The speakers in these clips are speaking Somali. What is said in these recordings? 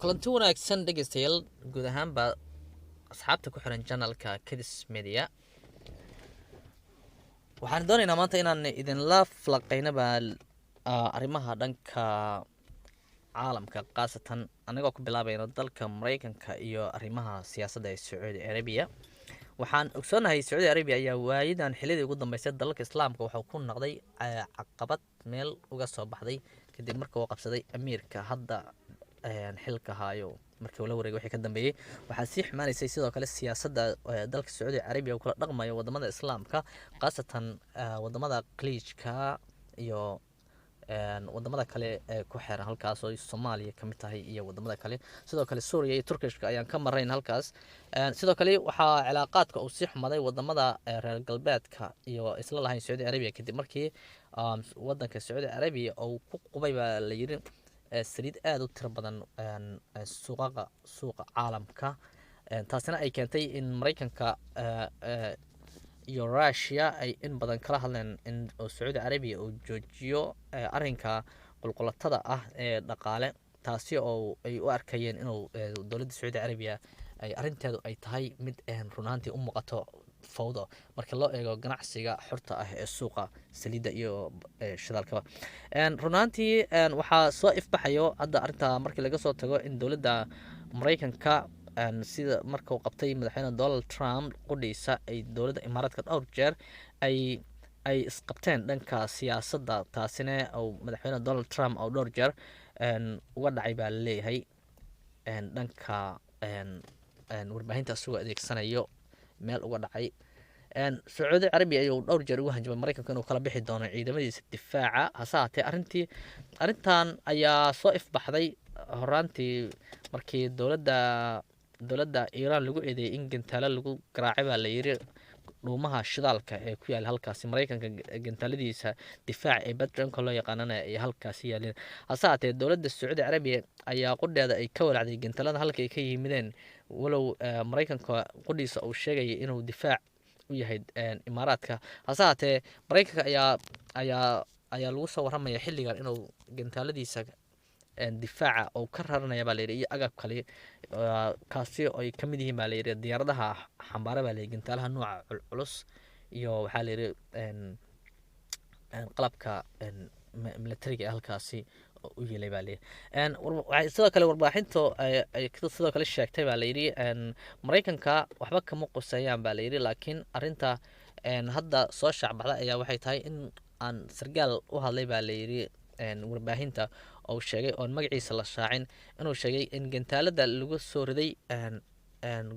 Kulanti wanaagsan dhegeystayaal, guud ahaanba asxaabta ku xiran channelka Kedis Media. Waxaan doonaynaa maanta inaan idinla falaqeynaba arrimaha dhanka caalamka, khaasatan anagoo ku bilaabayno dalka Mareykanka iyo arrimaha siyaasadda ee Sacuudi Arabiya. Waxaan ogsoonahay Sacuudi Arabiya ayaa waayadan xillidii ugu dambeysay dalalka Islaamka wuxuu ku noqday caqabad meel uga soo baxday kadib marka uu qabsaday amiirka hadda xilka haayo. Markii uu la wareegay wixii ka dambeeyey, waxaa sii xumaanaysay sidoo kale siyaasadda dalka Sacuudi Carabiya uu kula dhaqmayo wadamada Islaamka, khaasatan wadamada Khaliijka iyo wadamada kale ee ku xeeran halkaas oo Soomaaliya ka mid tahay iyo wadamada kale. Sidoo kale Suuriya iyo Turkishka ayaan ka marayn halkaas. Sidoo kale waxaa cilaaqaadka uu sii xumaday wadamada reer galbeedka iyo isla lahayn Sacuudi Arabiya kadib markii wadanka Sacuudi Arabiya uu ku qubay, baa la yiri, saliid aada u tiro badan suuqaqa suuqa caalamka. Taasina ay keentay in Mareykanka iyo Russia ay in badan kala hadleen in oo Sacuudi Carabiya uu joojiyo arrinka qulqulatada ah ee dhaqaale, taasi oo ay u arkayeen inuu dowladda Sacuudi Carabiya ay arrinteedu ay tahay mid run ahaantii u muuqato fawdo marka loo eego ganacsiga xorta ah ee suuqa saliidda iyo shidaalkaba. Run ahaantii waxaa soo ifbaxayo hadda arrinta markii laga soo tago in dowladda Mareykanka, sida marka uu qabtay madaxweyne Donald Trump qudhiisa, ay dowladda Imaaraadka dhowr jeer ay isqabteen dhanka siyaasadda, taasina uu madaxweyne Donald Trump oo dhowr jeer uga dhacay baa laleeyahay dhanka warbaahinta isagoo adeegsanayo meel uga dhacay. Sacuudi Carabiya ayuu dhowr jeer ugu hanjabay Mareykanka inuu kala bixi doono ciidamadiisa difaaca. Hase haatee arrintan ayaa soo ifbaxday horaantii markii dowladda Iiraan lagu eedeeyay in gantaalo lagu garaacay, baa la yiri, dhuumaha shidaalka ee ku yaala halkaasi. Mareykanka gantaaladiisa difaaca ee Patriot-ka loo yaqaanana ay halkaasi yaaleen. Hase haatee dowladda Sacuudi Carabiya ayaa qudheeda ay ka walacday gantaalada halka ay ka yimideen, walow Mareykanka qudhiisa uu sheegayay inuu difaac u yahay Imaaraadka. Hase haatee Mareykanka ayaa lagu soo waramaya xilligan inuu gantaaladiisa difaaca uu ka raranaya, baa layidhi, iyo agab kale, kaasi oo ay kamid yihiin, baa layidhi, diyaaradaha xambaara, baa layidhi, gantaalaha nooca culculus iyo waxaa layidhi qalabka militariga ee halkaasi u yeelay, baa layidhi. Waxay sidoo kale warbaaxintu ay sidoo kale sheegtay, baa layidhi, Mareykanka waxba kama quseeyaan, baa layidhi, laakiin arrinta hadda soo shaacbaxda ayaa waxay tahay in aan sargaal u hadlay, baa layidhi, warbaahinta uu sheegay oon magaciisa la shaacin inuu sheegay in gantaalada lagu soo riday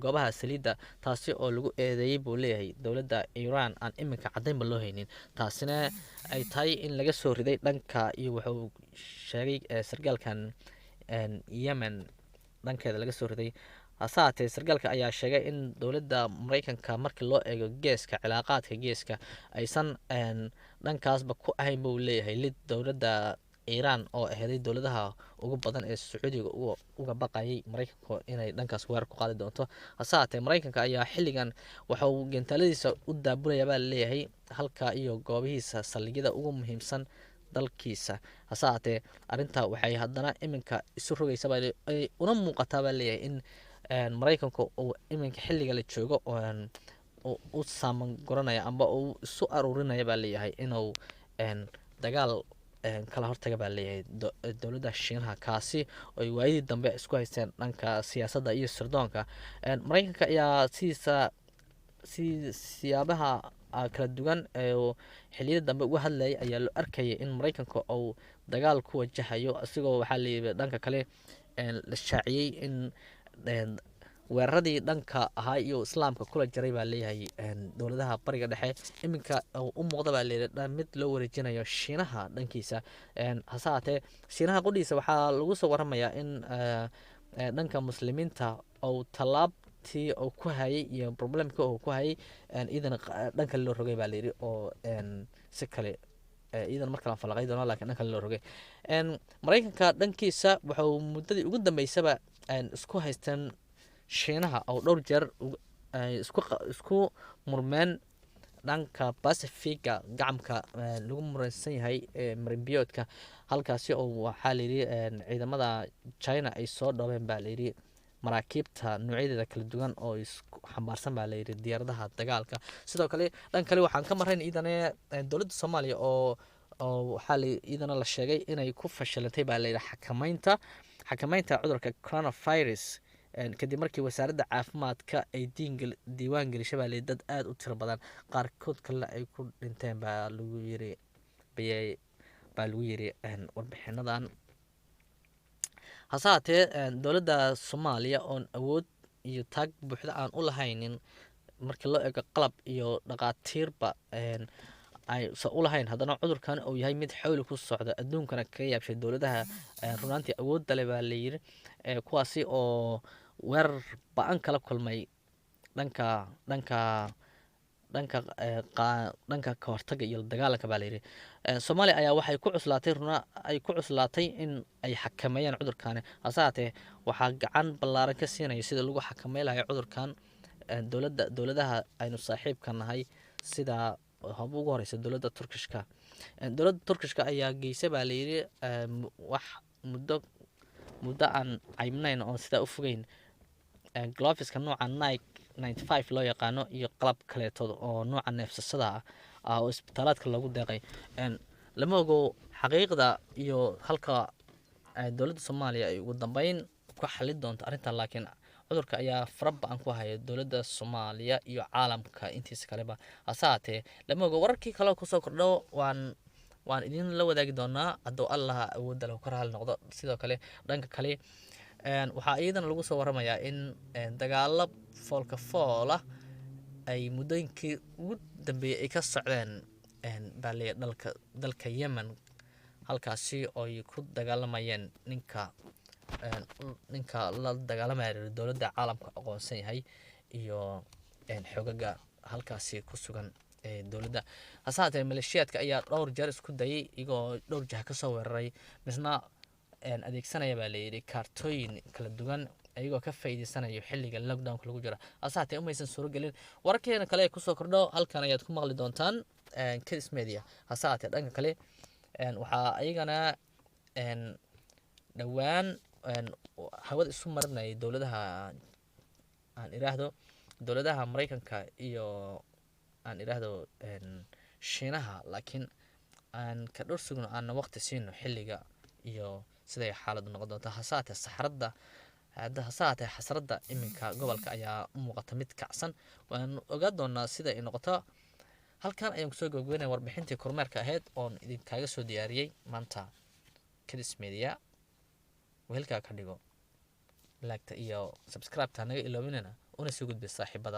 goobaha saliidda, taasi oo lagu eedeeyey, buu leeyahay, dowladda Iiraan aan iminka caddaynba loo haynin, taasina ay tahay in laga soo riday dhanka iyo wuxuu sheegay sargaalkan Yemen dhankeeda laga soo riday. Hase haatee sargaalka ayaa sheegay in dowladda Mareykanka markii loo eego geeska cilaaqaadka geeska aysan dhankaasba ku ahayn, buu leeyahay, lid dowladda Iiraan oo aheeday dowladaha ugu badan ee Sacuudiga uga baqayay Mareykanka inay dhankaas weerar ku qaadi doonto. Hase haatee Mareykanka ayaa xilligan waxa uu gantaaladiisa u daabulaya, baa laleeyahay, halka iyo goobihiisa saldhigyada ugu muhiimsan dalkiisa. Hase haatee arrinta waxay haddana iminka isu rogaysa ay una muuqataa, baa leeyahay, in Mareykanku uu iminka xilliga la joogo u saaman guranaya amba uu isu aruurinaya, baa leeyahay, inuu dagaal kala hortaga, baa leeyahay, dowladda Shiinaha, kaasi oo ay waayadii dambe isku haysteen dhanka siyaasadda iyo sirdoonka. Mareykanka ayaa sidiisa si siyaabaha kala duwan ee xilliyada dambe uga hadlayay ayaa loo arkayay in Mareykanka uu dagaal ku wajahayo, isagoo waxaa layidhi dhanka kale la shaaciyey in weeraradii dhanka ahaa iyo Islaamka kula jaray, baa leeyahay, dowladaha Bariga Dhexe iminka u muuqda, baa leeyahay, mid loo wareejinayo Shiinaha dhankiisa. Hase haatee Shiinaha qudhiisa waxaa lagu soo waramayaa in dhanka Muslimiinta uu tallaabtii uu ku hayay iyo problemka uu ku hayay iyadana dhan kale loo rogay, baa layidhi, oo si kale iyadana mar kale aan falaqay doono, laakiin dhan kale loo rogay. Mareykanka dhankiisa wuxuu muddadii ugu dambeysaba isku haysteen Shiinaha oo dhowr jeer ay isku murmeen. dhanka Pacifiga gacamka lagu muransan yahay ee marinbiyoodka halkaasi oo waxaa layidhi ciidamada China ay soo dhoobeen baa layidhi maraakiibta noocyadeeda kala duwan oo isku xambaarsan baa layidhi diyaaradaha dagaalka. Sidoo kale dhan kale waxaan ka marayn iidana dowladda Soomaaliya oo waxaa iyadana la sheegay inay ku fashilantay baa layidhi xakameynta cudurka coronavirus, kadib markii wasaaradda caafimaadka ay diiwaan gelishay baa layidhi dad aada u tiro badan, qaarkood kalena ay ku dhinteen baa lagu yiri warbixinadan. Hase haatee dowladda Soomaaliya oon awood iyo taag buuxda aan u lahaynin markii loo eego qalab iyo dhaqaatiirba ay u lahayn, haddana cudurkan uu yahay mid xawli ku socda adduunkana kaga yaabshay dowladaha runaantii awoodda leh baa layidhi, kuwaasi oo weerar ba-an kala kulmay dhanka dhanka dhanka dhanka ka hortagga iyo dagaalanka baa layidhi. Soomaaliya ayaa waxay ku cuslaatay runa ay ku cuslaatay in ay xakameeyaan cudurkani. Hase haatee waxaa gacan ballaaran ka siinaya sida lagu xakameyn lahay cudurkan dowladaha aynu saaxiibka nahay, sida haba ugu horeysa dowladda Turkishka. Dowladda Turkishka ayaa geysay baa layidhi wax muddo aan caybnayn oon sidaa u fogeyn gloveska nooca Nike 95 loo yaqaano iyo qalab kaleetood oo nooca neefsashada ah oo isbitaalaadka loogu deeqay. Lama ogo xaqiiqda iyo halka dowladda Soomaaliya ay ugu dambeyn ku xalin doonto arrintan, laakiin cudurka ayaa fara ba-an ku haya dowladda Soomaaliya iyo caalamka intiisa kaleba. Hase haatee lama ogo wararkii kale kusoo kordho, waan idin la wadaagi doonaa hadduu Allaha awoodda leh ka raali noqdo. Sidoo kale dhanka kale waxaa iyadana lagu soo waramayaa in dagaalo foolka fool ah ay muddooyinkii ugu dambeeyey ay ka socdeen baa leeyahay dalka Yemen, halkaasi oo ay ku dagaalamayeen ninka la dagaalamaya dowladda caalamka aqoonsan yahay iyo xogaga halkaasi ku sugan ee dowladda. Hase haatee maleeshiyaadka ayaa dhowr jeer isku dayay iyagoo dhowr jaha kasoo weeraray, misna adeegsanaya baa layidhi kaartooyin kala duwan iyagoo ka faa'iideysanayo xilliga lockdownka lagu jiro. Hase haatee umaysan suuragelin. Wararkeena kale ee kusoo kordho halkan ayaad ku maqli doontaan Kedis Media. Hase haatee dhanka kale waxaa iyagana dhowaan hawada isu marinayay dowladaha aan iraahdo dowladaha Mareykanka iyo aan iraahdo Shiinaha, laakiin aan ka dhowr sugno aanna waqti siino xilliga iyo siday xaaladdu noqon doonto. Hase haatee saxaradda hase haatee xasradda iminka gobolka ayaa u muuqata mid kacsan. Waan ogaa doonaa sida ay noqoto. Halkan ayaan kusoo gabagabeynaya warbixintii kormeerka ahayd oon idinkaaga soo diyaariyey maanta Kedis Media. Wehelkaa ka dhigo laagta iyo subscribe-ta naga iloobinayna una soo gudbi saaxiibadaada.